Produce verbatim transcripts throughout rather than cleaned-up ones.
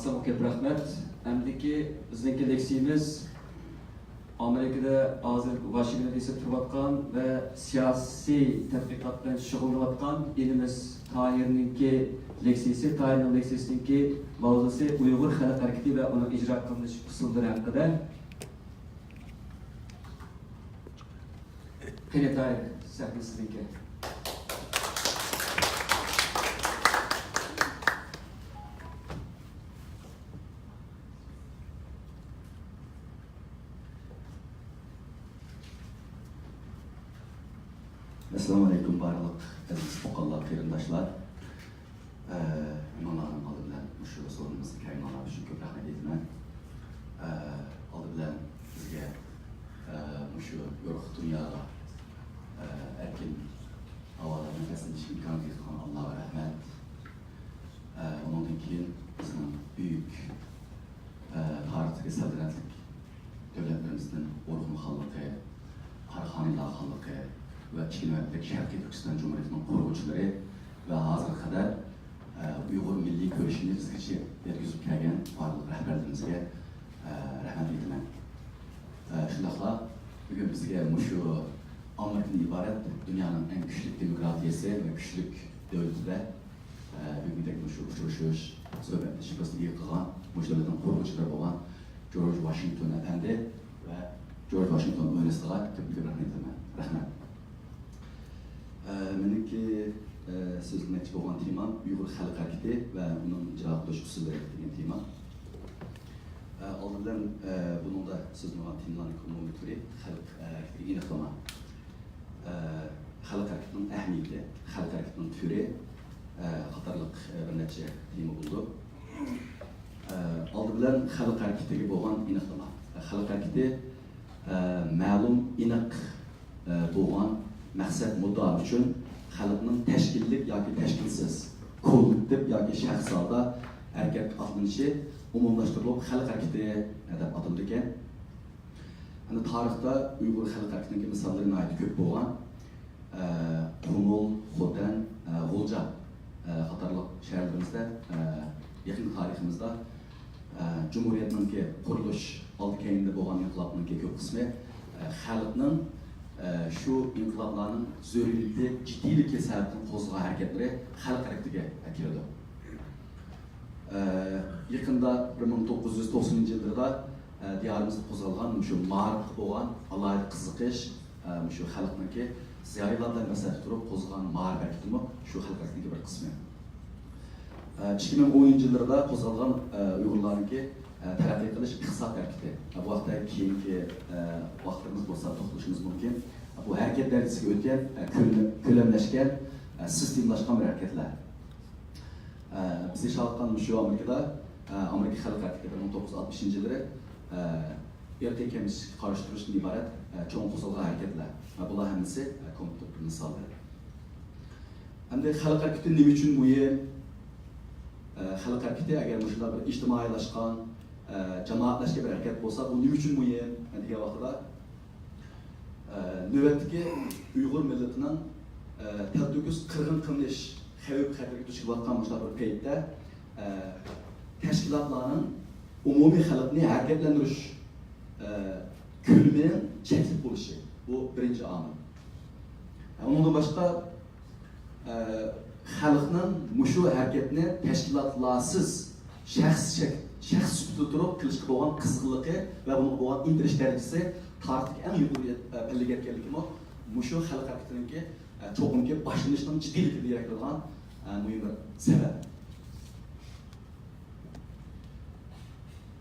ساڭا كۆپ رەھمەت. ئەمدىكى بىزنىڭكى لېكسىيىمىز ئامېرىكىدا ھازىر ۋاشىنگتوندا يېزىپ تۇرۇۋاتقان ۋە سىياسىي تەتقىقات بىلەن شۇغۇللىنىۋاتقان ئىنىمىز تاھىرنىڭكى لېكسىيىسى، تاھىرنىڭ لېكسىيىسىنىڭكى ماۋزۇسى ئۇيغۇر خەلق ھەرىكىتى ۋە ئۇنىڭ ئىجرا قىلىنىش ئۇسۇللىرى ھەققىدە. قېنى تاھىر، سەھنە سىزنىڭكى. ئەسسالامۇ ئەلەيكۇم، بارلىق ئەزىز تۇغقانلار، قېرىنداشلار. ئە، ھەممىڭلارنىڭ ئالدى بىلەن مۇشۇ سورۇنىمىزغا كەلگەنلىكىڭلار ئۈچۈن كۆپ رەھمەت ئېيتىمەن. ئە، ئالدى بىلەن بىزگە، ئە، مۇشۇ يورۇق دۇنياغا، ئە، ئەركىن ھاۋادا نەپەسلىنىش ئىمكانى ياراتقان ئاللاغا رەھمەت. ئە، ئۇنىڭدىن كېيىن بىزنىڭ بۈيۈك، ئە، تارىختىكى سەلتەنەتلىك دۆلەتلىرىمىزدىن ئورخۇن خانلىقى، قاراخانىيلار خانلىقى ۋە ئىككى نۆۋەتلىك شەرقىي تۈركىستان جۇمھۇرىيىتىنىڭ قۇرغۇچىلىرى ۋە ھازىرغا قەدەر، ئە، ئۇيغۇر مىللىي كۈرىشىنى ئىزچىلىكتە يەتكۈزۈپ كەلگەن بارلىق رەھبەرلىرىمىزگە، ئە، رەھمەت ئېيتىمەن. ئە، شۇنداقلا بۈگۈن بىزگە مۇشۇ ئامېرىكىدىن ئىبارەت دۇنيانىڭ ئەڭ كۈچلۈك دېموكراتىيەسى ۋە كۈچلۈك دۆلىتىدە ئە، بۈگۈندەك مۇشۇ ئۇچرىشىش، سۆھبەتلىشىش پۇرسىتىنى ئىگە قىلغان مۇشۇ دۆلەتنىڭ قۇرغۇچىلىرى بولغان جورج ۋاشىنگتون ئەپەندى ۋە جورج ۋاشىنگتون ئۆيلىسىغا كۆپتىن كۆپ رەھمەت ئېيتىمەن. رەھمەت. ئە، مېنىڭكى، ئە، سۆزلىمەكچى بولغان تېمام ئۇيغۇر خەلق ھەرىكىتى ۋە ئۇنىڭ ئىجرا قىلىش ئۇسۇللىرى دېگەن تېما. ئە، ئالدى بىلەن، ئە، بۇنىڭدا سۆزلىنىدىغان تېمىلارنىڭ ئومۇمىي تۈرى خەلق، ئە، ھەرىكىتىگە ئېنىقلىما. ئە، خەلق ھەرىكىتىنىڭ ئەھمىيىتى، خەلق ھەرىكىتىنىڭ تۈرى، ئە، قاتارلىق، ئە، بىر نەچچە تېما بولىدۇ. ئە، ئالدى بىلەن خەلق ھەرىكىتىگە بولغان ئېنىقلىما. خەلق ھەرىكىتى، ئە، مەلۇم ئېنىق، ئە، بولغان مەقسەت مۇددىئا ئۈچۈن خەلقنىڭ تەشكىللىك ياكى تەشكىلسىز، كوللېكتىپ ياكى شەخس ھالدا ھەرىكەتكە ئاتلىنىشى ئومۇملاشتۇرۇلۇپ خەلق ھەرىكىتى، ئە، دەپ ئاتىلىدىكەن. ئەمدى تارىختا ئۇيغۇر خەلق ھەرىكىتىنىڭكى مىساللىرى ناھايىتى كۆپ بولغان. ئە، قۇمۇل، خوتەن، ئە، غۇلجا، ئە، قاتارلىق شەھەرلىرىمىزدە، ئە، يېقىنقى تارىخىمىزدا، ئە، جۇمھۇرىيەتنىڭكى قۇرۇلۇش ئالدى كەينىدە بولغان ئىنقىلابنىڭكى كۆپ قىسمى، ئە، خەلقنىڭ، ئە، شۇ ئىنقىلابلارنىڭ زۆرۈرىيىتى، جىددىيلىكى سەۋەبىدىن قوزغىغان ھەرىكەتلىرى خەلق ھەرىكىتىگە كىرىدۇ. ئە، يېقىندا بىر مىڭ توققۇز يۈز توقسىنىنچى يىللىرىدا، ئە، دىيارىمىزدا قوزغالغان مۇشۇ مائارىپقا بولغان ئالاھىدە قىزىقىش، ئە، مۇشۇ خەلقنىڭكى زىيالىيلار بىلەن مەسلىھەتلىشىپ تۇرۇپ قوزغىغان مائارىپ ھەرىكىتىمۇ شۇ خەلق ھەرىكىتىنىڭكى بىر قىسمى. ئە، ئىككى مىڭ ئونىنچى يىللىرىدا قوزغالغان، ئە، ئۇيغۇرلارنىڭكى، ئە، تەرەققىي قىلىش ئىقتىساد ھەرىكىتى. ئە، بۇ ھەقتە كېيىنكى، ئە، ۋاقىتلىرىمىز بولسا توختىلىشىمىز مۇمكىن. ئە، بۇ ھەرىكەت دەرىجىسىگە ئۆتكەن، ئە، كۆل-، كۆلەملەشكەن، ئە، سىستېمىلاشقان بىر ھەرىكەتلەر. ئە، بىز ياشاۋاتقان مۇشۇ ئامېرىكىدا، ئە، ئامېرىكا خەلق ھەرىكىتى بىر مىڭ توققۇز يۈز ئاتمىشىنچى يىللىرى، ئە، ئىرقىي كەمسىتىشكە قارشى تۇرۇشتىن ئىبارەت، ئە، چوڭ قوزغالغان ھەرىكەتلەر. ئە، بۇلار ھەممىسى، ئە، كومپيۇتېر مىسالى. ئەمدى خەلق ھەرىكىتى نېمە ئۈچۈن مۇھىم؟ ئە، خەلق ھەرىكىتى ئەگەر مۇشۇنداق بىر ئىجتىمائىيلاشقان، ئە، جامائەتلەشكەن بىر ھەرىكەت بولسا، بۇ نېمە ئۈچۈن مۇھىم دېگەن ۋاقتىدا، ئە، نۆۋەتتىكى ئۇيغۇر مىللىتىنىڭ، ئە، تەلتۆكۈس قىرغىن قىلىنىش خەۋپ-خەتىرىگە دۇچ كېلىۋاتقان مۇشۇنداق بىر پەيتتە، ئە، تەشكىلاتلارنىڭ ئومۇمىي خەلقنى ھەرىكەتلەندۈرۈش، ئە، كۆلىمىنىڭ چەكلىك بولۇشى، بۇ بىرىنچى ئامىل. ئۇنىڭدىن باشقا، ئە، خەلقنىڭ مۇشۇ ھەرىكەتنى تەشكىلاتلارسىز، شەخس شەك-، شەخس سۈپىتىدە تۇرۇپ قىلىشقا بولغان قىزغىنلىقى ۋە بۇنىڭغا بولغان ئىنتىلىش دەرىجىسى تارىختىكى ئەڭ يۇقىرى، ئە، پەللىگە يەتكەنلىكىمۇ مۇشۇ خەلق ھەرىكىتىنىڭكى، ئە، چوقۇمكى باشلىنىشىنىڭ جىددىيلىكىدىن دېرەك بېرىدىغان، ئە، مۇھىم بىر سەۋەب.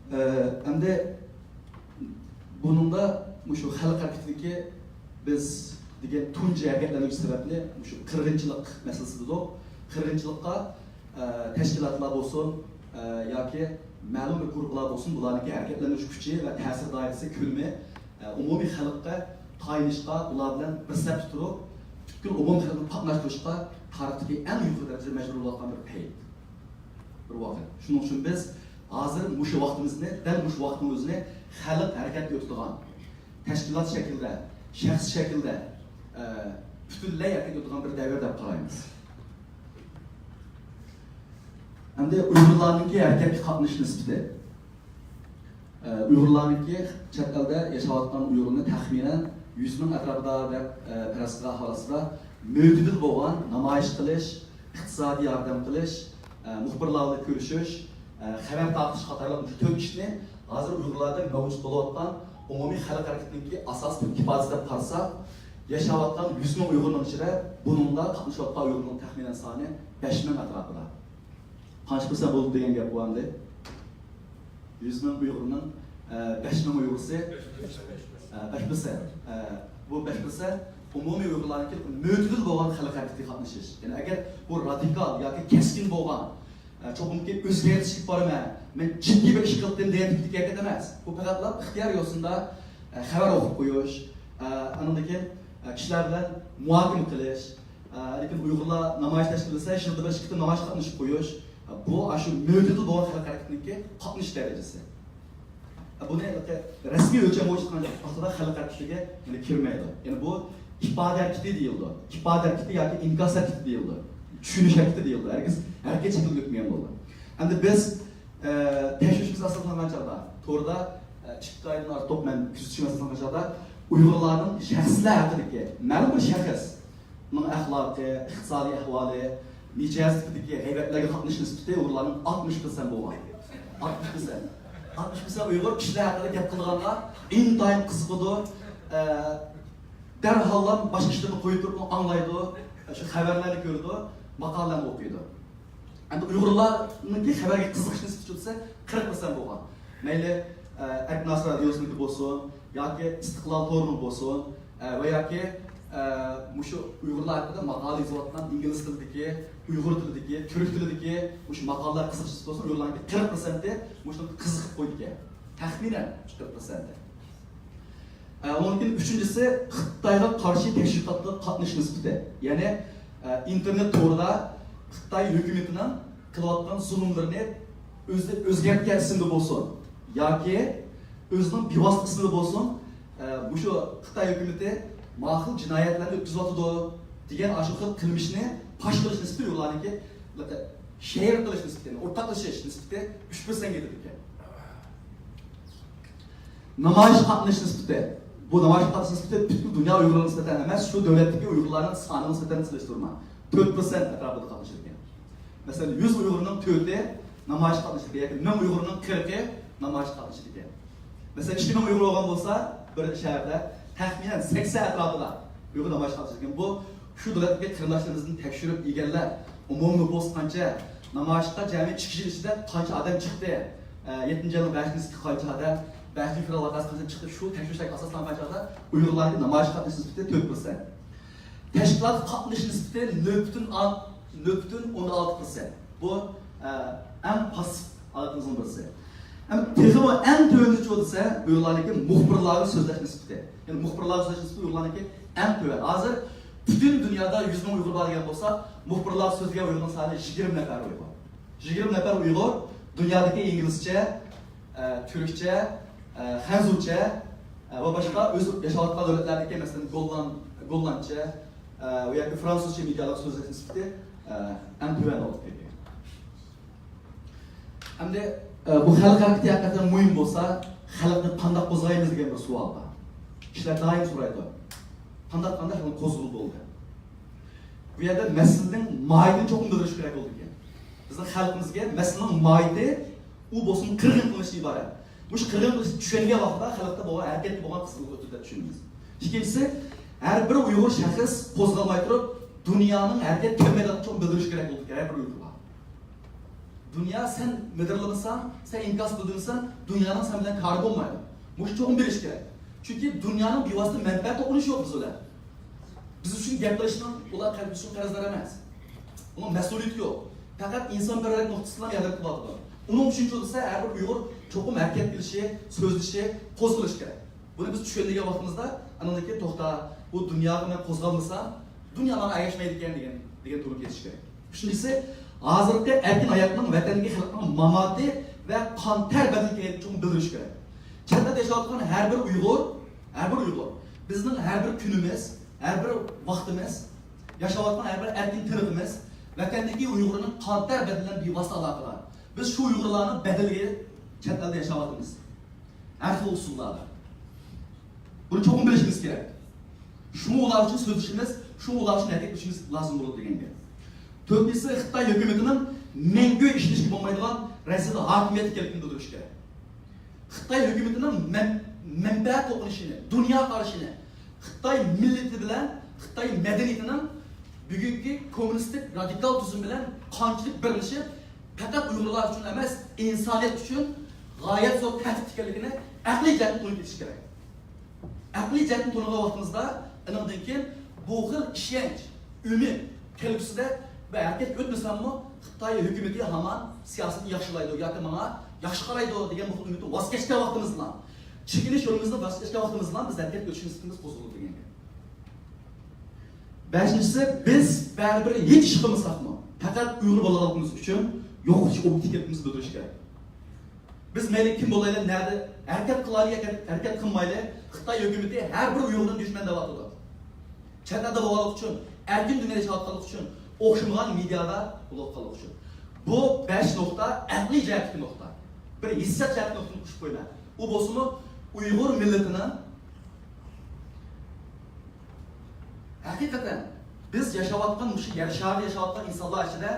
ئە، ئەمدى بۇنىڭدا مۇشۇ خەلق ھەرىكىتىدىكى بىز دېگەن تۇنجى ھەرىكەتلەندۈرگۈچى سەۋەبنى مۇشۇ قىرغىنچىلىق مەسىلىسى دېدۇق. قىرغىنچىلىققا، ئە، تەشكىلاتلار بولسۇن، ئە، ياكى مەلۇم بىر گۇرۇپپىلار بولسۇن، بۇلارنىڭكى ھەرىكەتلەندۈرۈش كۈچى ۋە تەسىر دائىرىسى، كۆلىمى، ئە، ئومۇمىي خەلققە تايىنىشقا، ئۇلار بىلەن بىر سەپتە تۇرۇپ، پۈتكۈل ئومۇمىي خەلقنى قاتناشتۇرۇشقا تارىختىكى ئەڭ يۇقىرى دەرىجىدە مەجبۇر بولۇۋاتقان بىر پەيت. بىر ۋاقىت. شۇنىڭ ئۈچۈن بىز ھازىر مۇشۇ ۋاقتىمىزنى، دەل مۇشۇ ۋاقىتنىڭ ئۆزىنى خەلق ھەرىكەتكە ئۆتىدىغان، تەشكىلات شەكلىدە، شەخس شەكلىدە، ئە، پۈتۈنلەي ھەرىكەتكە ئۆتىدىغان بىر دەۋر دەپ قارايمىز. ئەمدى ئۇيغۇرلارنىڭكى ھەرىكەتكە قاتنىشىش نىسبىتى. ئە، ئۇيغۇرلارنىڭكى، چەت ئەلدە ياشاۋاتقان ئۇيغۇرنى تەخمىنەن يۈز مىڭ ئەتراپىدا دەپ، ئە، پەرەز قىلغان ھالىسىدا، مۆتىدىل بولغان نامايىش قىلىش، ئىقتىسادىي ياردەم قىلىش، ئە، مۇخبىرلار بىلەن كۆرۈشۈش، ئە، خەۋەر تارقىتىش قاتارلىق مۇشۇ تۆت ئىشنى ھازىر ئۇيغۇرلاردا مەۋجۇت بولۇۋاتقان ئومۇمىي خەلق ھەرىكىتىنىڭكى ئاساسىي ئىپادىسى دەپ قارىساق، ياشاۋاتقان يۈز مىڭ ئۇيغۇرنىڭ ئىچىدە بۇنىڭدا قاتنىشىۋاتقان ئۇيغۇرنىڭ تەخمىنەن سانى بەش مىڭ ئەتراپىدا. قانچە پىرسەنت بولدى دېگەن گەپ بۇ ئەمدى. يۈز مىڭ ئۇيغۇرنىڭ، ئە، بەش مىڭ ئۇيغۇرسى، ئە، بەش پىرسەنت. ئە، بۇ بەش پىرسەنت ئومۇمىي ئۇيغۇرلارنىڭكى مۆتىدىل بولغان خەلق ھەرىكىتىگە قاتنىشىش. يەنى ئەگەر بۇ رادىكال ياكى كەسكىن بولغان، ئە، چوقۇمكى ئۆزگەرتىش ئېلىپ بارىمەن، مەن جىددىي بىر ئىش قىلدىم دېگەن تىپتىكى ھەرىكەت ئەمەس. بۇ پەقەتلا ئىختىيار يوسۇندا، ئە، خەۋەر ئوقۇپ قويۇش، ئە، ئاندىن كېيىن، ئە، كىشىلەر بىلەن مۇھاكىمە قىلىش، ئە، لېكىن ئۇيغۇرلار نامايىش تەشكىللىسە، يىلدا بىر ئىككى قېتىم نامايىشقا قاتنىشىپ قويۇش، بۇ ئاشۇ مۆتىدىل بولغان خەلق ھەرىكىتىنىڭكى قاتنىشىش دەرىجىسى. بۇنى رەسمىي ئۆلچەم بويىچە ئېيتقان ۋاقتىدا خەلق ھەرىكىتىگە، يەنى، كىرمەيدۇ. يەنى بۇ ئىپادە ھەرىكىتى دېيىلىدۇ. ئىپادە ھەرىكىتى ياكى ئىنكاس ھەرىكىتى دېيىلىدۇ. چۈشىنىش ھەرىكىتى دېيىلىدۇ. ھەرگىز ھەرىكەت شەكلىگە ئۆتمىگەن بولىدۇ. ئەمدى بىز، ئە، تەكشۈرۈشىمىز ئاساسلانغان چاغدا، توردا، ئە، ئىككى ئايدىن ئارتۇق مەن كۆزىتىشىمگە ئاساسلانغان چاغدا، ئۇيغۇرلارنىڭ شەخسلەر ھەققىدىكى، مەلۇم بىر شەخس، ئۇنىڭ ئەخلاقى، ئىقتىسادىي ئەھۋالى، مىجەز تىپىدىكى غەيۋەتلەرگە قاتنىشىش نىسبىتى ئۇيغۇرلارنىڭ ئاتمىش پىرسەنت بولغان. ئاتمىش پىرسەنت. ئاتمىش پىرسەنت ئۇيغۇر كىشىلەر ھەققىدە گەپ قىلىدىغاندا ئىنتايىن قىزىقىدۇ. ئە، دەرھاللا باشقا ئىشلارنى قويۇپ تۇرۇپ ئاڭلايدۇ. شۇ خەۋەرلەرنى كۆرىدۇ، ماقالىلەرنى ئوقۇيدۇ. ئەمدى ئۇيغۇرلارنىڭكى خەۋەرگە قىزىقىش نىسبىتى چۈشسە، قىرىق پىرسەنت بولغان. مەيلى، ئە، ئەركىن ئاسىيا رادىيوسىنىڭكى بولسۇن، ياكى ئىستىقلال تورىنىڭ بولسۇن، ئە، ۋە ياكى، ئە، مۇشۇ ئۇيغۇرلار ھەققىدە ماقالە يېزىۋاتقان ئىنگلىز تىلىدىكى، ئۇيغۇر تىلىدىكى، تۈرك تىلىدىكى مۇشۇ ماقالىلەر قىزىقىش نىسبىتى بولسۇن، ئۇيغۇرلارنىڭكى قىرىق پىرسەنتى مۇشۇنىڭغا قىزىقىپ قويىدىكەن. تەخمىنەن قىرىق پىرسەنتى. ئە، ئۇنىڭدىن كېيىن ئۈچىنچىسى، خىتايغا قارشى تەشۋىقاتقا قاتنىشىش نىسبىتى. يەنى، ئە، ئىنتېرنېت تورىدا خىتاي ھۆكۈمىتىنىڭ قىلىۋاتقان زۇلۇملىرىنى ئۆزى ئۆزگەرتكەن ئىسىمدا بولسۇن ياكى ئۆزىنىڭ بىۋاسىتە ئىسمىدا بولسۇن، ئە، مۇشۇ خىتاي ھۆكۈمىتى ماخىل جىنايەتلەرنى ئۆتكۈزۈۋاتىدۇ دېگەن ئاشۇ خىل قىلمىشنى پاش قىلىش نىسبىتى ئۇيغۇرلارنىڭكى، شېئىر قىلىش نىسبىتى، ئورتاقلىشىش نىسبىتى ئۈچ پىرسەنتكە يېتىدىكەن. نامايىشقا قاتنىشىش نىسبىتى. بۇ نامايىشقا قاتنىشىش نىسبىتى پۈتكۈل دۇنيا ئۇيغۇرلىرىغا نىسبەتەن ئەمەس، شۇ دۆلەتتىكى ئۇيغۇرلارنىڭ سانىغا نىسبەتەن سېلىشتۇرما، تۆت پىرسەنت ئەتراپىدا قاتنىشىدىكەن. مەسىلەن، يۈز ئۇيغۇرنىڭ تۆتى نامايىشقا قاتنىشىدىكەن ياكى مىڭ ئۇيغۇرنىڭ قىرىقى نامايىشقا قاتنىشىدىكەن. مەسىلەن، ئىككى مىڭ ئۇيغۇر بولغان بولسا، بىر شەھەردە تەخمىنەن سەكسەن ئەتراپىدا ئۇيغۇر نامايىشقا قاتنىشىدىكەن. بۇ شۇ دۆلەتتىكى قېرىنداشلىرىمىزدىن تەكشۈرۈپ ئىگىلەپ، ئومۇمىي نوپۇس قانچە، نامايىشقا جەمئىي ئىككى يىل ئىچىدە قانچە ئادەم چىقتى، ئە، يەتتىنچى ئاينىڭ بەشىنچىسىگە قانچە ئادەم، بەشىنچى فېۋرال ۋەقەسى قانچە چىقتى، شۇ تەكشۈرۈشلەرگە ئاساسلانغان چاغدا ئۇيغۇرلارنىڭكى نامايىشقا قاتنىشىش نىسبىتى تۆت پىرسەنت. تەشكىلاتقا قاتنىشىش نىسبىتى نۆل پۈتۈن ئون، نۆل پۈتۈن ئون ئالتە پىرسەنت. بۇ، ئە، ئەڭ پاسسىپ ھالىتىمىزنىڭ بىرسى. ئەمما تېخىمۇ ئەڭ تۆۋىنى چۇ دېسە، ئۇيغۇرلارنىڭكى مۇخبىرلارغا سۆزلەش نىسبىتى. يەنى مۇخبىرلارغا سۆزلەش نىسبىتى ئۇيغۇرلارنىڭكى ئەڭ تۆۋەن. ھازىر پۈتۈن دۇنيادا يۈز مىڭ ئۇيغۇر بار دېگەن بولسا، مۇخبىرلارغا سۆزلىگەن ئۇيغۇرنىڭ سانى يىگىرمە نەپەر ئۇيغۇر. يىگىرمە نەپەر ئۇيغۇر دۇنيادىكى ئىنگلىزچە، ئە، تۈركچە، ئە، خەنزۇچە، ئە، ۋە باشقا ئۆز ياشاۋاتقان دۆلەتلەردىكى، مەسىلەن، گوللان-، گوللاندچە، ئە، ۋە ياكى فرانسۇزچە مېدىيالارغا سۆزلەش نىسبىتى، ئە، ئەڭ تۆۋەن بولۇپ كەلگەن. ئەمدى، ئە، بۇ خەلق ھەرىكىتى ھەقىقەتەن مۇھىم بولسا، خەلقنى قانداق قوزغايمىز دېگەن بىر سوئال بار. كىشىلەر دائىم سورايدۇ، قانداق، قانداق خەلقنى قوزغىغىلى بولىدۇ؟ بۇ يەردە مەسىلىنىڭ ماھىيىتىنى چوقۇم بىلدۈرۈش كېرەك بولىدىكەن. بىزنىڭ خەلقىمىزگە مەسىلىنىڭ ماھىيىتى، ئۇ بولسۇن قىرغىن قىلىنىشتىن ئىبارەت. مۇشۇ قىرغىن قىلىشنى چۈشەنگەن ۋاقىتتا خەلقتە بولغان ھەرىكەتتە بولغان قىزغىنلىق ئۆتىدۇ دەپ چۈشىنىمىز. ئىككىنچىسى، ھەر بىر ئۇيغۇر شەخس قوزغالماي تۇرۇپ، دۇنيانىڭ ھەرىكەت قىلمايدىغانلىقىنى چوقۇم بىلدۈرۈش كېرەك بولىدۇ ھەر بىر ئۇيغۇرغا. دۇنيا، سەن مىدىرلىمىساڭ، سەن ئىنكاس بىلدۈرمىسەڭ، دۇنيانىڭ سەن بىلەن كارى بولمايدۇ. مۇشۇ چوقۇم بىلىش كېرەك. چۈنكى دۇنيانىڭ بىۋاسىتە مەنپەئەت توقۇنۇشى يوق بىز بىلەن. بىز ئۈچۈن گەپ قىلىشنىڭ، ئۇلار قەر-، بىز ئۈچۈن قەرزدار ئەمەس. ئۇنىڭ مەسئۇلىيىتى يوق. پەقەت ئىنسانپەرۋەرلىك نۇقتىسىدىن ياردەم قىلىۋاتىدۇ. ئۇنىڭ ئۈچۈن چۈشىسە، ھەر بىر ئۇيغۇر چوقۇم ھەرىكەت قىلىشى، سۆزلىشى، قوزغىلىشى كېرەك. بۇنى بىز چۈشەنمىگەن ۋاقتىمىزدا، ئاندىن كېيىن، توختا، بۇ دۇنياغا مەن قوزغالمىسام، دۇنيا ماڭا ئەگەشمەيدىكەن دېگەن، دېگەن تۈرگە كېتىش كېرەك. ئۈچىنچىسى، ھازىرقى ئەركىن ھاياتنىڭ ۋەتەندىكى خەلقنىڭ ماماتى ۋە قان تەر بەدىلى ئىكەنلىكىنى چوقۇم بىلدۈرۈش كېرەك. چەت ئەلدە ياشاۋاتقان ھەر بىر ئۇيغۇر، ھەر بىر ئۇيغۇر، بىزنىڭ ھەر بىر كۈنىمىز، ھەر بىر ۋاقتىمىز، ياشاۋاتقان ھەر بىر ئەركىن تىنىقىمىز ۋەتەندىكى ئۇيغۇرنىڭ قان تەر بەدىلى بىلەن بىۋاسىتە ئالاقىدار. بىز شۇ ئۇيغۇرلارنىڭ بەدىلىگە چەت ئەلدە ياشاۋاتىمىز. ھەر خىل ئۇسۇللاردا. بۇنى چوقۇم بىلىشىمىز كېرەك. شۇڭا ئۇلار ئۈچۈن سۆزلىشىمىز، شۇڭا ئۇلار ئۈچۈن ھەرىكەت قىلىشىمىز لازىم بولىدۇ دېگەن گەپ. تۆتىنچىسى، خىتاي ھۆكۈمىتىنىڭ مەڭگۈ ئىشىنىشكە بولمايدىغان رەزىل ھاكىمىيەت ئىكەنلىكىنى بىلدۈرۈش كېرەك. خىتاي ھۆكۈمىتىنىڭ مەن-، مەنپەئەت توقۇنۇشىنى، دۇنيا قارىشىنى، خىتاي مىللىتى بىلەن خىتاي مەدەنىيىتىنىڭ بۈگۈنكى كوممۇنىستىك رادىكال تۈزۈم بىلەن قانچىلىك بىرلىشىپ، پەقەت ئۇيغۇرلار ئۈچۈن ئەمەس، ئىنسانىيەت ئۈچۈن غايەت زور تەھدىت ئىكەنلىكىنى ئەقلىي جەھەتتىن تونۇپ يېتىش كېرەك. ئەقلىي جەھەتتىن تونۇغان ۋاقتىمىزدا، ئېنىڭدىن كېيىن بۇ خىل ئىشەنچ، ئۈمىد، كەلگۈسىدە بىر ھەرىكەتكە ئۆتمىسەممۇ، خىتاي ھۆكۈمىتى ھامان سىياسىتىنى ياخشىلايدۇ ياكى ماڭا ياخشى قارايدۇ دېگەن بۇ خىل ئۈمىدتىن ۋاز كەچكەن ۋاقتىمىزدا، چېكىنىش يولىمىزدىن ۋاز كەچكەن ۋاقتىمىزدا بىز ھەرىكەتكە ئۆتۈش نىسبىتىمىز قوزغىلىدۇ دېگەن گەپ. بەشىنچىسى، بىز بەرىبىر ھېچ ئىش قىلمىساقمۇ، پەقەت ئۇيغۇر بولغانلىقىمىز ئۈچۈن يوقىتىش ئوبيېكتىپلىكىمىزنى بىلدۈرۈش كېرەك. بىز مەيلى كىم بولايلى، نەدە ھەرىكەت قىلايلى، ھەرىكەت قىلمايلى، خىتاي ھۆكۈمىتى ھەر بىر ئۇيغۇرنى دۈشمەن دەۋاتىدۇ. چەت ئەلدە بولغانلىقى ئۈچۈن، ئەركىن دۇنيادا ياشاۋاتقانلىقى ئۈچۈن، ئوخشىمىغان مېدىيادا بولۇۋاتقانلىقى ئۈچۈن. بۇ بەش نۇقتا ئەقلىي جەھەتتىكى نۇقتا. بىر ھېسسىيات جەھەتتىكى نۇقتىنى قوشۇپ قويىمەن. ئۇ بولسىمۇ ئۇيغۇر مىللىتىنىڭ ھەقىقەتەن بىز ياشاۋاتقان مۇشۇ يەر شارىدا ياشاۋاتقان ئىنسانلار ئىچىدە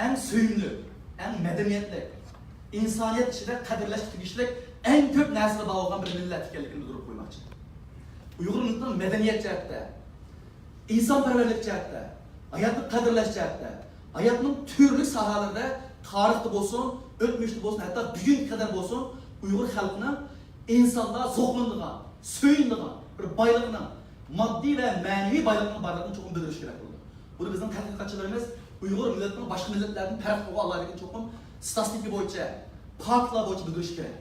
ئەڭ سۆيۈملۈك، ئەڭ مەدەنىيەتلىك، ئىنسانىيەت ئىچىدە قەدىرلەشكە تېگىشلىك ئەڭ كۆپ نەرسىلەر بار بولغان بىر مىللەت ئىكەنلىكىنى بىلدۈرۈپ قويماقچى. ئۇيغۇر مىللىتىنىڭ مەدەنىيەت جەھەتتە، ئىنسانپەرۋەرلىك جەھەتتە، ھاياتنى قەدىرلەش جەھەتتە، ھاياتنىڭ تۈرلۈك ساھەلىرىدە، تارىختا بولسۇن، ئۆتمۈشتە بولسۇن، ھەتتا بۈگۈنگە قەدەر بولسۇن، ئۇيغۇر خەلقىنىڭ ئىنساندا زوقلىنىدىغان، سۆيۈنىدىغان بىر بايلىقنىڭ، ماددىي ۋە مەنىۋى بايلىقنىڭ بارلىقىنى چوقۇم بىلدۈرۈش كېرەك بولىدۇ. بۇنى بىزنىڭ تەتقىقاتچىلىرىمىز ئۇيغۇر مىللىتىنىڭ باشقا مىللەتلەردىن پەرقلىنىدىغانلىقىنى چوقۇم ستاتىستىكا بويىچە، پاكىتلار بويىچە بىلدۈرۈشى كېرەك.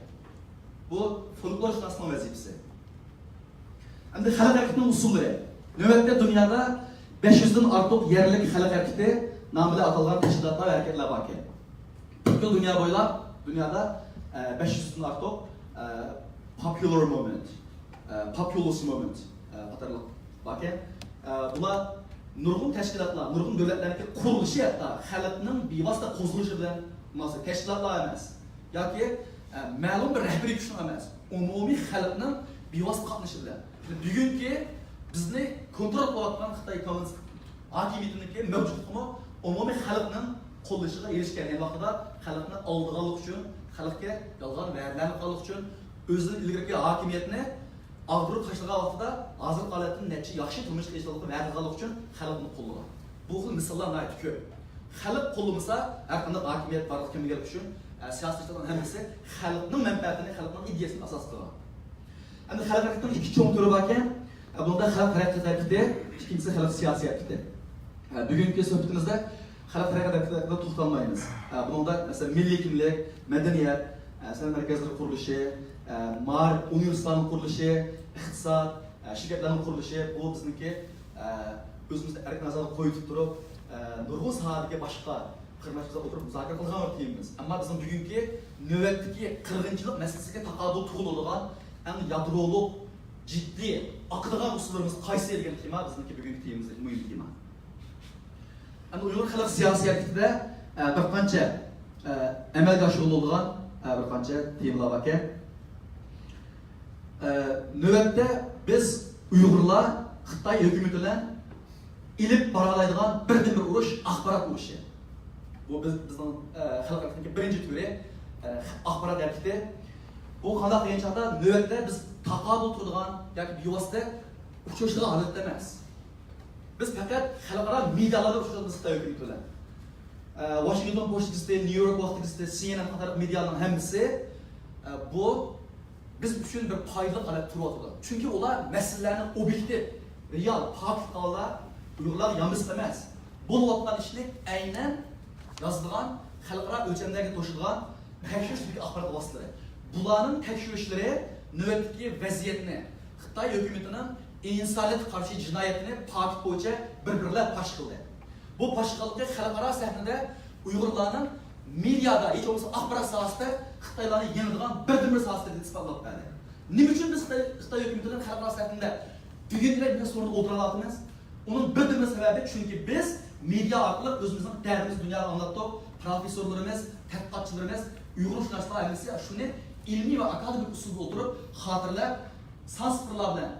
بۇ فولكلورشۇناسنىڭ ۋەزىپىسى. ئەمدى خەلق ھەرىكىتىنىڭ ئۇسۇللىرى. نۆۋەتتە دۇنيادا بەش يۈزدىن ئارتۇق يەرلىك خەلق ھەرىكىتى نامى بىلەن ئاتالغان تەشكىلاتلار ۋە ھەرىكەتلەر باركەن. پۈتكۈل دۇنيا بويلاپ، دۇنيادا، ئە، بەش يۈزدىن ئارتۇق، ئە، popular movement، ئە، populist movement، ئە، قاتارلىق باركەن. ئە، بۇلار نۇرغۇن تەشكىلاتلار، نۇرغۇن دۆلەتلەرنىڭكى قۇرۇلۇشى ھەتتا خەلقنىڭ بىۋاسىتە قوزغىلىشى بىلەن مۇناسىۋەتلىك تەشكىلاتلار ئەمەس. ياكى، ئە، مەلۇم بىر رەھبىرىي كۈچنىڭ ئەمەس، ئومۇمىي خەلقنىڭ بىۋاسىتە قاتنىشى بىلەن. بۈگۈنكى بىزنى كونترول قىلىۋاتقان خىتاي كوممۇنىست ھاكىمىيىتىنىڭكى مەۋجۇتلۇقىمۇ ئومۇمىي خەلقنىڭ قوللىشىغا ئېرىشكەن. يەنى ۋاقتىدا خەلقنى ئالدىغانلىق ئۈچۈن، خەلقكە يالغان ۋەدىلەرنى قىلغانلىقى ئۈچۈن، ئۆزىنىڭ ئىلگىرىكى ھاكىمىيەتنى ئاغدۇرۇپ تاشلىغان ۋاقتىدا ھازىرقى ھالەتتىن نەچچە ياخشى تۇرمۇشقا ئېرىشىدىغانلىقىنى ۋەدە قىلغانلىقى ئۈچۈن خەلق ئۇنى قوللىغان. بۇ خىل مىساللار ناھايىتى كۆپ. خەلق قوللىمىسا، ھەر قانداق ھاكىمىيەت بارلىققا كەلمىگەنلىكى ئۈچۈن، ئە، سىياسىيچىلارنىڭ ھەممىسى خەلقنىڭ مەنپەئەتىنى، خەلقنىڭ ئىدىيەسىنى ئاساس قىلغان. ئەمدى خەلق ھەرىكىتىنىڭ ئىككى چوڭ تۈرى باركەن. ئە، بۇنىڭدا خەلق ھەرىكەت ھەرىكىتى، ئىككىنچىسى خەلق سىياسىي ھەرىكىتى. ئە، بۈگۈنكى سۆھبىتىمىزدە خەلق ھەرىكەت ھەرىكىتى ھەققىدە توختالمايمىز. ئە، بۇنىڭدا، مەسىلەن، مىللىي كىملىك، مەدەنىيەت، ئە، سەنئەت مەركەزلىرى قۇرۇلۇشى، ئە، مائارىپ ئۇنىۋېرسىتېتلارنىڭ قۇرۇلۇشى، ئىقتىساد، ئە، شىركەتلەرنىڭ قۇرۇلۇشى، بۇ بىزنىڭكى، ئە، ئۆزىمىزنى ئەركىن ئازادە قويۇۋېتىپ تۇرۇپ، ئە، نۇرغۇن ساھەدىكى باشقا قېرىنداشلار ئولتۇرۇپ مۇزاكىرە قىلغان بىر تېمىمىز. ئەمما بىزنىڭ بۈگۈنكى نۆۋەتتىكى قىرغىنچىلىق مەسىلىسىگە تاقابىل تۇرۇلىدىغان ئەڭ يادرولۇق، جىددىي، ئاقىدىغان ئۇسۇللىرىمىز قايسى دېگەن تېما بىزنىڭكى بۈگۈنكى تېمىمىزدىكى مۇھىم تېما. ئەمدى ئۇيغۇر خەلق سىياسىي ھەرىكىتىدە، ئە، بىر قانچە، ئە، ئەمەلگە ئاشۇرۇلىدىغان، ئە، بىر قانچە تېمىلار باركەن. ئە، نۆۋەتتە بىز ئۇيغۇرلار خىتاي ھۆكۈمىتى بىلەن ئېلىپ بارالايدىغان بىردىنبىر ئۇرۇش ئاخبارات ئۇرۇشى. بۇ بىز، بىزنىڭ، ئە، خەلق ھەرىكىتىنىڭكى بىرىنچى تۈرى، ئە، ئاخبارات ھەرىكىتى. بۇ قانداق دېگەن چاغدا نۆۋەتتە بىز تاقابىل تۇرىدىغان ياكى بىۋاسىتە ئۇچرىشىدىغان ھالەتتە ئەمەس. بىز پەقەت خەلقئارا مېدىيالاردا ئۇچرىشىمىز خىتاي ھۆكۈمىتى بىلەن. ئە، ۋاشىنگتون پوست گېزىتى، نيۇ يورك ۋاقتى گېزىتى، سى ئېن ئېن قاتارلىق مېدىيالارنىڭ ھەممىسى، ئە، بۇ بىز ئۈچۈن بىر پايدىلىق ھالەتتە تۇرۇۋاتىدۇ. چۈنكى ئۇلار مەسىلىلەرنى ئوبيېكتىپ، رېئال، پاكىت ھالدا ئۇيغۇرلارغا يانباسىپ ئەمەس، بولۇۋاتقان ئىشنى ئەينەن يازىدىغان، خەلقئارا ئۆلچەملەرگە توشىدىغان تەكشۈرۈش تۈرىدىكى ئاخبارات ۋاسىتىلىرى. بۇلارنىڭ تەكشۈرۈشلىرى نۆۋەتتىكى ۋەزىيەتنى، خىتاي ھۆكۈمىتىنىڭ ئىنسانىيەتكە قارشى جىنايەتنى پاكىت بويىچە بىر-بىرلەپ پاش قىلدى. بۇ پاش قىلغانلىقى خەلقئارا سەھنىدە ئۇيغۇرلارنىڭ مېدىيادا، ھېچ بولمىسا ئاخبارات ساھەسىدە خىتايلارنى يېڭىدىغان بىردىنبىر ساھەسى دەپ ئىسپاتلاپ بەردى. نېمە ئۈچۈن بىز خىتاي، خىتاي ھۆكۈمىتى بىلەن خەلقئارا سەھنىدە بۈگۈنكىدەك بىر سورۇندا ئولتۇرالاۋاتىمىز؟ ئۇنىڭ بىردىنبىر سەۋەبى، چۈنكى بىز مېدىيا ئارقىلىق ئۆزىمىزنىڭ دەردىمىزنى دۇنياغا ئاڭلاتتۇق. پروفېسسورلىرىمىز، تەتقىقاتچىلىرىمىز، ئۇيغۇرشۇناسلار ھەممىسى شۇنى ئىلمىي ۋە ئاكادېمىك ئۇسۇلدا ئولتۇرۇپ خاتىرىلەپ، سان سىفىرلار بىلەن،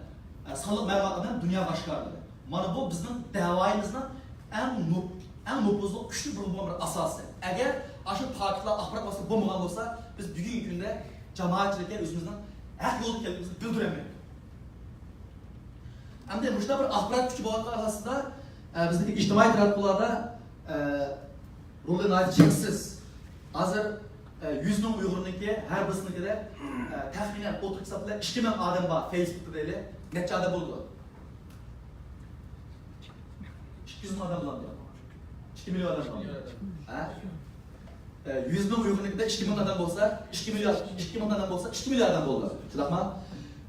ئە، سانلىق مەلۇماتلار بىلەن دۇنياغا ئاشكارىلىدى. مانا بۇ بىزنىڭ دەۋايىمىزنىڭ ئەڭ نوپ-، ئەڭ نوپۇزلۇق، كۈچلۈك بولغان بىر ئاساسى. ئەگەر ئاشۇ پاكىتلار، ئاخبارات ۋاسىتىلىرى بولمىغان بولسا، بىز بۈگۈنكى كۈندە جامائەتچىلىككە ئۆزىمىزنىڭ ھەق يولدا ئىكەنلىكىمىزنى بىلدۈرەلمەيتتۇق. ئەمدى مۇشۇنداق بىر ئاخبارات كۈچى بولغانلىقى ئاساسىدا، ئە، بىزنىڭ ئىجتىمائىي تاراتقۇلاردا، ئە، رولى ناھايىتى چەكسىز. ھازىر، ئە، يۈز مىڭ ئۇيغۇرنىڭكى ھەر بىرسىنىڭكىدە، ئە، تەخمىنەن ئوتتۇرا ھېساب بىلەن ئىككى مىڭ ئادەم بار فېيسبۇكتا دەيلى. نەچچە ئادەم بولىدۇ؟ ئىككى يۈز مىڭ ئادەم بولامدۇ؟ ئىككى مىليون ئادەم بولامدۇ؟ ھە؟ ئە، يۈز مىڭ ئۇيغۇرنىڭكىدە ئىككى مىڭ ئادەم بولسا، ئىككى مىليارد، ئىككى مىڭ ئادەم بولسا، ئىككى مىليارد ئادەم بولىدۇ. شۇنداقمۇ؟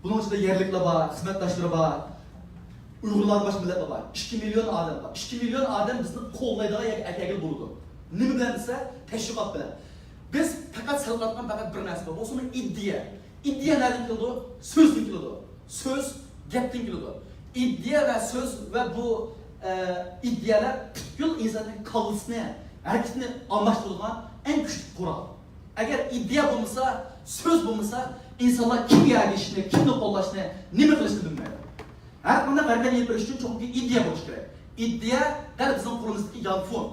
بۇنىڭ ئىچىدە يەرلىكلەر بار، خىزمەتداشلىرى بار، ئۇيغۇرلار، باشقا مىللەتلەر بار. ئىككى مىليون ئادەم بار. ئىككى مىليون ئادەم بىزنى قوللايدىغان يەرگە ئەكەلگىلى بولىدۇ. نېمە بىلەن دېسە، تەشۋىقات بىلەن. بىز پەقەت سەل قىلىۋاتقان پەقەت بىر نەرسە بار. بولسىمۇ ئىدىيە. ئىدىيە نەدىن كېلىدۇ؟ سۆزدىن كېلىدۇ. سۆز گەپتىن كېلىدۇ. ئىدىيە ۋە سۆز ۋە بۇ، ئە، ئىدىيەلەر پۈتكۈل ئىنساننىڭ كاللىسىنى، ھەرىكىتىنى ئالماشتۇرىدىغان ئەڭ كۈچلۈك قورال. ئەگەر ئىدىيە بولمىسا، سۆز بولمىسا، ئىنسانلار كىمگە ئەگىشىشنى، كىمنى قوللاشنى، نېمە قىلىشنى بىلمەيدۇ. ھەر قانداق ھەرىكەت ئېلىپ بېرىش ئۈچۈن چوقۇمكى ئىدىيە بولۇشى كېرەك. ئىدىيە دەل بىزنىڭ قولىمىزدىكى يانفون.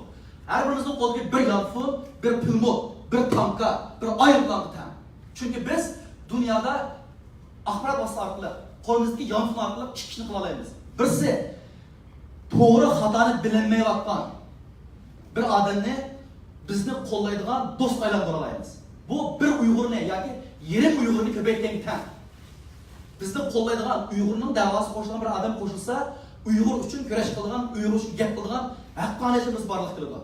ھەر بىرىمىزنىڭ قولىدىكى بىر يانفون، بىر پىلمۇت، بىر تانكا، بىر ئايروپىلانغا تەڭ. چۈنكى بىز دۇنيادا ئاخبارات ۋاسىتە ئارقىلىق قولىمىزدىكى يانفون ئارقىلىق ئىككى ئىشنى قىلالايمىز. بىرسى، توغرا خاتانى بىلەلمەيۋاتقان بىر ئادەمنى بىزنى قوللايدىغان دوستقا ئايلاندۇرالايمىز. بۇ بىر ئۇيغۇرنى ياكى يېرىم ئۇيغۇرنى كۆپەيتكەنگە تەڭ. بىزنى قوللايدىغان، ئۇيغۇرنىڭ دەۋاسىغا قوشۇلغان بىر ئادەم قوشۇلسا، ئۇيغۇر ئۈچۈن كۈرەش قىلىدىغان، ئۇيغۇر ئۈچۈن گەپ قىلىدىغان ھەققانىيەتلىرىمىز بارلىققا كېلىدۇ.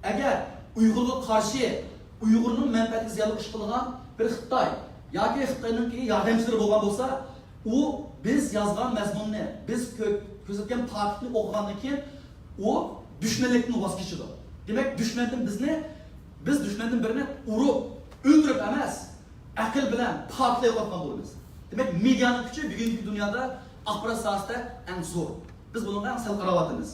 ئەگەر ئۇيغۇرغا قارشى، ئۇيغۇرنىڭ مەنپەئەتىگە زىيانلىق ئىش قىلىدىغان بىر خىتاي ياكى خىتاينىڭكى ياردەمچىلىرى بولغان بولسا، ئۇ بىز يازغان مەزمۇننى، بىز كۆ-، كۆرسەتكەن پاكىتنى ئوقۇغاندىن كېيىن، ئۇ دۈشمەنلىكتىن ۋاز كېچىدۇ. دېمەك، دۈشمەندىن بىزنى، بىز دۈشمەندىن بىرىنى ئۇرۇپ، ئۆلتۈرۈپ ئەمەس، ئەقىل بىلەن پاكىتلاپ يوقاتقان بولىمىز. دېمەك، مېدىيانىڭ كۈچى بۈگۈنكى دۇنيادا ئاخبارات ساھەسىدە ئەڭ زور. بىز بۇنىڭغا ئەڭ سەل قاراۋاتىمىز.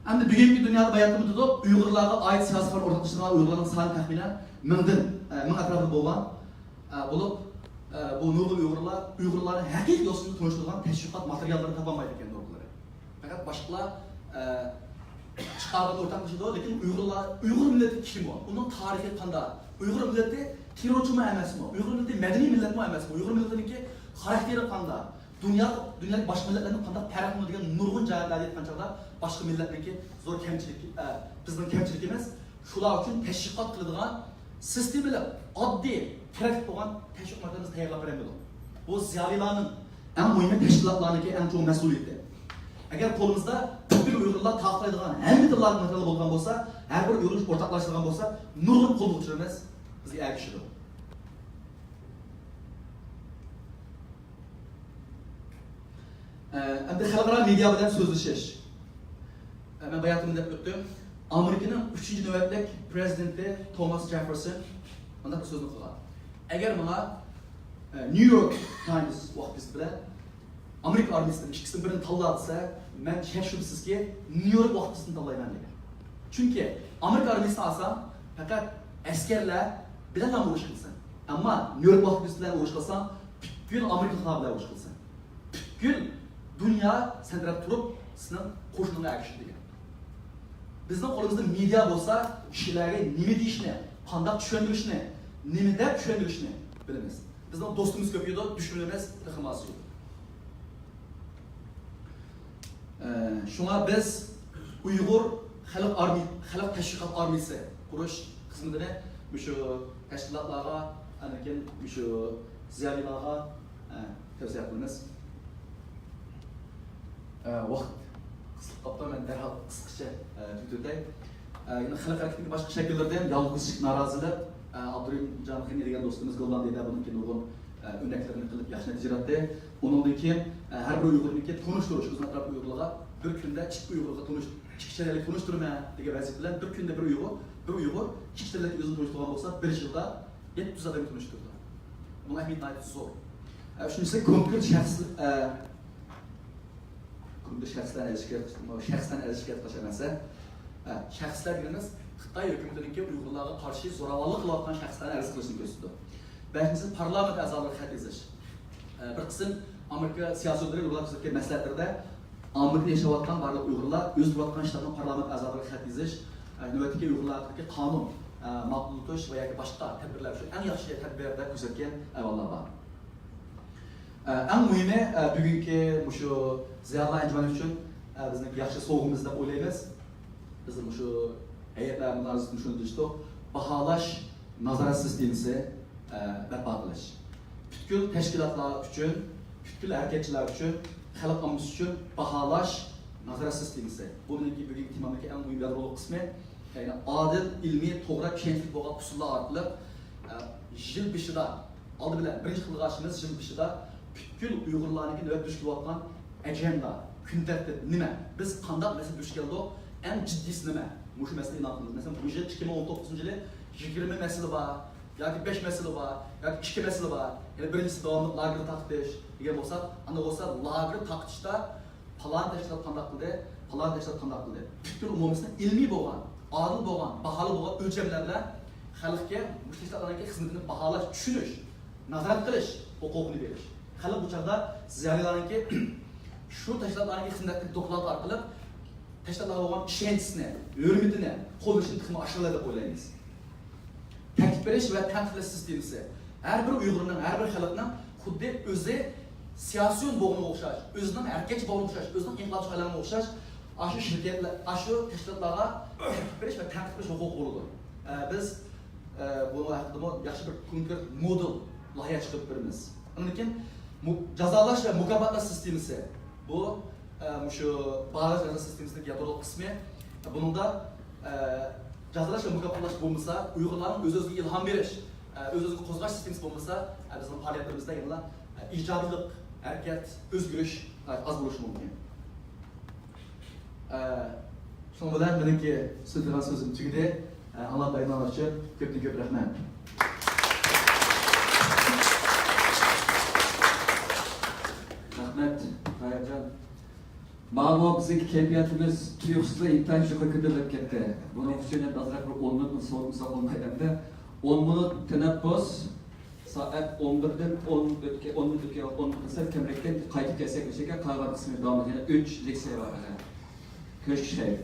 ئەمدى بۈگۈنكى دۇنيادا باياتتىمۇ دېدۇق، ئۇيغۇرلارغا ئائىت سىياسىي پارتىيە ئورتاقلىشىدىغان ئۇيغۇرلارنىڭ سانى تەخمىنەن مىڭدىن، ئە، مىڭ ئەتراپىدا بولغان، ئە، بولۇپ، ئە، بۇ نۇرغۇن ئۇيغۇرلار ئۇيغۇرلارنى ھەقىقىي يوسۇندا تونۇشتۇرىدىغان تەشۋىقات ماتېرىياللىرىنى تاپالمايدىكەن نۇرغۇنلىرى. پەقەت باشقىلار، ئە، چىقارغىنى ئورتاقلىشىدۇ، لېكىن ئۇيغۇرلار، ئۇيغۇر مىللىتى كىم ئۇ؟ ئۇنىڭ تارىخى قانداق؟ ئۇيغۇر مىللىتى تېررورچىمۇ ئەمەسمۇ؟ ئۇيغۇر مىللىتى مەدەنىي مىللەتمۇ ئەمەسمۇ؟ ئۇيغۇر مىللىتىنىڭكى خاراكتېرى قانداق؟ دۇنيا، دۇنيادىكى باشقا مىللەتلەردىن قانداق پەرقلىنىدۇ دېگەن نۇرغۇن جەھەتلەردىن ئېيتقان چاغدا باشقا مىللەتنىڭكى زور كەمچىلىكى، ئە، بىزنىڭ كەمچىلىكىمىز. شۇلار ئۈچۈن تەشۋىقات قىلىدىغان سىستېمىلىق، ئاددىي، كېرەكلىك بولغان تەشۋىقاتلارنى بىز تەييارلاپ بېرەلمىدۇق. بۇ زىيالىيلارنىڭ، ئەڭ مۇھىمى تەشكىلاتلارنىڭكى ئەڭ چوڭ مەسئۇلىيىتى. ئەگەر قولىمىزدا پۈتكۈل ئۇيغۇرلار تارقىتىدىغان ھەممە تىللاردا ماتېرىيال بولغان بولسا، ھەر بىر ئۇيغۇر ئورتاقلاشتۇرغان بولسا، نۇرغۇن قولغا ئۇچۇرىمىز بىزگە ئەگىشىدۇ. ئەمدى خەلقئارا مېدىيا بىلەن سۆزلىشىش. مەن باياتىنمۇ دەپ ئۆتتۈم. ئامېرىكىنىڭ ئۈچىنچى نۆۋەتلىك پرېزىدېنتى توماس جېففېرسون مۇنداق بىر سۆزنى قىلغان. ئەگەر ماڭا، نيۇ يورك تايمز ۋاقتىسى بىلەن ئامېرىكا ئارمىيىسىدىن ئىككىسىدىن بىرىنى تاللا دېسە، مەن شەك-شۈبھىسىزكى نيۇ يورك ۋاقتىسىنى تاللايمەن دېگەن. چۈنكى ئامېرىكا ئارمىيىسىنى ئالسام، پەقەت ئەسكەرلەر بىلەنلا ئۇرۇش قىلىسەن. ئەمما نيۇ يورك ۋاقتىسى بىلەن ئۇرۇش قىلساڭ، پۈتكۈل ئامېرىكىلىقلار بىلەن ئۇرۇش قىلىسەن. پۈتكۈل دۇنيا سەن تەرەپ تۇرۇپ، سېنىڭ قوشۇنۇڭغا ئەگىشىدۇ دېگەن. بىزنىڭ قولىمىزدا مېدىيا بولسا، كىشىلەرگە نېمە دېيىشنى، قانداق چۈشەندۈرۈشنى، نېمە دەپ چۈشەندۈرۈشنى بىلىمىز. بىزنىڭ دوستىمىز كۆپىيىدۇ، دۈشمىنىمىز تېخىمۇ ئازىيىدۇ. ئە، شۇڭا بىز ئۇيغۇر خەلق ئارمىي-، خەلق تەشۋىقات ئارمىيىسى قۇرۇش خىزمىتىنى مۇشۇ تەشكىلاتلارغا، ئاندىن كېيىن مۇشۇ زىيالىيلارغا، ئە، تەۋسىيە قىلىمىز. ئە، ۋاقىت قىسقىلىپ قاپتۇ، مەن دەرھال قىسقىچە، ئە، تۈگىتىۋېتەي. ئە، يەنە خەلق ھەرىكىتىنىڭ باشقا شەكىللىرىدىن يالغۇزلۇق، نارازىلىق، ئە، ئابدۇرېھىم جانخېنى دېگەن دوستىمىز گوللاندىيەدە بۇنىڭكى نۇرغۇن، ئە، ئۆرنەكلىرىنى قىلىپ ياخشى نەتىجە ئېلاتتى. ئۇنىڭدىن كېيىن، ئە، ھەر بىر ئۇيغۇرنىڭكى تونۇشتۇرۇش، ئۆزىنىڭ ئەتراپىدىكى ئۇيغۇرلارغا بىر كۈندە ئىككى ئۇيغۇرغا تونۇش-، ئىككى چەت ئەللىك تونۇشتۇرىمەن دېگەن ۋەزىپە بىلەن بىر كۈندە بىر ئۇيغۇر، بىر ئۇيغۇر ئىككى چەت ئەللىك ئۆزىنى تونۇشتۇرغان بولسا، بىر يىلدا يەتتە يۈز ئادەمگە تونۇشتۇرىدۇ. بۇنىڭ ئەھمىيىتى ناھايىتى زور. ئە، ئۈچىنچىسى، كونكرېت شەخس، ئە، بۇ شەخسلەرنى ئەرز شىكايەت قىلىش، بۇ شەخسلەرنى ئەرز شىكايەت قىلىش ئەمەس. ئە، شەخسلەر دېگىنىمىز خىتاي ھۆكۈمىتىنىڭكى ئۇيغۇرلارغا قارشى زوراۋانلىق قىلىۋاتقان شەخسلەرنى ئەرز قىلىشنى كۆرسىتىدۇ. بەشىنچىسى، پارلامېنت ئەزالىرىغا خەت يېزىش. ئە، بىر قىسىم ئامېرىكا سىياسىيونلىرى ئۇيغۇرلار كۆرسەتكەن مەسلىھەتلىرىدە ئامېرىكىدا ياشاۋاتقان بارلىق ئۇيغۇرلار ئۆزى تۇرۇۋاتقان شتاتنىڭ پارلامېنت ئەزالىرىغا خەت يېزىش، ئە، نۆۋەتتىكى ئۇيغۇرلار ھەققىدىكى قانۇن، ئە، ماقۇل تۇتۇش ۋە ياكى باشقا تەدبىرلەر ئۈچۈن ئەڭ ياخشى تەدبىر دەپ كۆرسەتكەن ئەھۋاللار بار. ئە، ئەڭ مۇھىمى، ئە، بۈگۈنكى مۇشۇ زىيالىيلار ئەنجۈمەن ئۈچۈن، ئە، بىزنىڭ ياخشى سوۋغىمىز دەپ ئويلايمىز. بىز مۇشۇ ھەيئەتلەر مۇنازىرىسىدە شۇنى دېيىشتۇق، باھالاش نازارەت سىستېمىسى، ئە، بەرپا قىلىش. پۈتكۈل تەشكىلاتلار ئۈچۈن، پۈتكۈل ھەرىكەتچىلەر ئۈچۈن، خەلق ئاممىسى ئۈچۈن باھالاش نازارەت سىستېمىسى. بۇ مېنىڭكى بۈگۈنكى تېمامدىكى ئەڭ مۇھىم يادرولۇق قىسمى. يەنى ئادىل، ئىلمىي، توغرا، ئىشەنچلىك بولغان ئۇسۇللار ئارقىلىق، ئە، يىل بېشىدا، ئالدى بىلەن بىرىنچى قىلغان ئىشىمىز يىل بېشىدا پۈتكۈل ئۇيغۇرلارنىڭكى نۆۋەتتە دۇچ كېلىۋاتقان ئاجېندا، كۈن تەرتىپ نېمە؟ بىز قانداق مەسىلە دۇچ كەلدۇق؟ ئەڭ جىددىيسى نېمە؟ مۇشۇ مەسىلىنى ئېلان قىلىمىز. مەسىلەن، بۇ يىل ئىككى مىڭ ئون توققۇزىنچى يىلى يىگىرمە مەسىلە بار، ياكى بەش مەسىلە بار، ياكى ئىككى مەسىلە بار. يەنى بىرىنچىسى داۋاملىق لاگېر تارقىتىش دېگەن بولسا، ئاندىن بولسا لاگېر تارقىتىشتا پالان تەشكىلات قانداق قىلدى، پالان تەشكىلات قانداق قىلدى. پۈتكۈل ئومۇمىيەتنىڭ ئىلمىي بولغان، ئادىل بولغان، باھالىق بولغان ئۆلچەملەر بىلەن خەلققە مۇشۇ تەشكىلاتلارنىڭكى خىزمىتىنى باھالاش، چۈشىنىش، نازارەت قىلىش ھوقۇقىنى بېرىش. خەلق بۇ چاغدا زىيالىيلارنىڭكى شۇ تەشكىلاتلارنىڭكى خىزمەت دوكلاتى ئارقىلىق تەشكىلاتلارغا بولغان ئىشەنچىسىنى، ھۆرمىتىنى، قوللىشىنى تېخىمۇ ئاشۇرىدۇ دەپ ئويلايمىز. تەكلىپ بېرىش ۋە تەنقىدلەش سىستېمىسى. ھەر بىر ئۇيغۇرنىڭ، ھەر بىر خەلقنىڭ خۇددى ئۆزى سىياسىيون بولغىنىغا ئوخشاش، ئۆزىنىڭ ھەرىكەتچى بولغىنىغا ئوخشاش، ئۆزىنىڭ ئىنقىلابچى ئايلانغىنىغا ئوخشاش، ئاشۇ شىركەتلەر، ئاشۇ تەشكىلاتلارغا تەكلىپ بېرىش ۋە تەنقىد قىلىش ھوقۇقى بولىدۇ. ئە، بىز، ئە، بۇ ھەققىدىمۇ ياخشى بىر كونكرېت مودېل، لايىھە چىقىرىپ بېرىمىز. ئاندىن كېيىن مۇ-، جازالاش ۋە مۇكاپاتلاش سىستېمىسى. بۇ، ئە، مۇشۇ باھالاش جازا سىستېمىسىنىڭ يادرولۇق قىسمى. بۇنىڭدا، ئە، جازالاش ۋە مۇكاپاتلاش بولمىسا، ئۇيغۇرلارنىڭ ئۆز-ئۆزىگە ئىلھام بېرىش، ئە، ئۆز-ئۆزىنى قوزغاش سىستېمىسى بولمىسا، ئە، بىزنىڭ پائالىيەتلىرىمىزدە يەنىلا، ئە، ئىجابىيلىق، ھەرىكەت، ئۆزگىرىش، ئە، ئاز بولۇشى مۇمكىن. ئە، شۇنىڭ بىلەن مېنىڭكى سۆزلىگەن سۆزۈم تۈگىدى. ئە، ئاڭلاپ بايانلىغان ئۈچۈن كۆپتىن كۆپ رەھمەت. رەھمەت، تاھىرجان. ماۋۇ بىزنىڭكى كەيپىياتىمىز تۇيۇقسىزلا ئىنتايىن يۇقىرى كۆتۈرۈلۈپ كەتتى. بۇنىڭ ئۈچۈن ئازراق بىر ئون مىنۇتنى سورىمىساق بولمايدۇ ئەمدى. ئون مىنۇت تەنەپپۇس، سائەت ئون بىردىن ئون ئۆتكە-، ئون مىنۇت ئۆتكەن ۋاقىت ئون مىنۇت دېسەك، كەمرەككەن قايتىپ كەلسەك، ئۆشەككە قالغان قىسمى داۋاملىق يەنە ئۈچ لېكسىيە بار ھازىر. كۆرۈشكىچە خەير.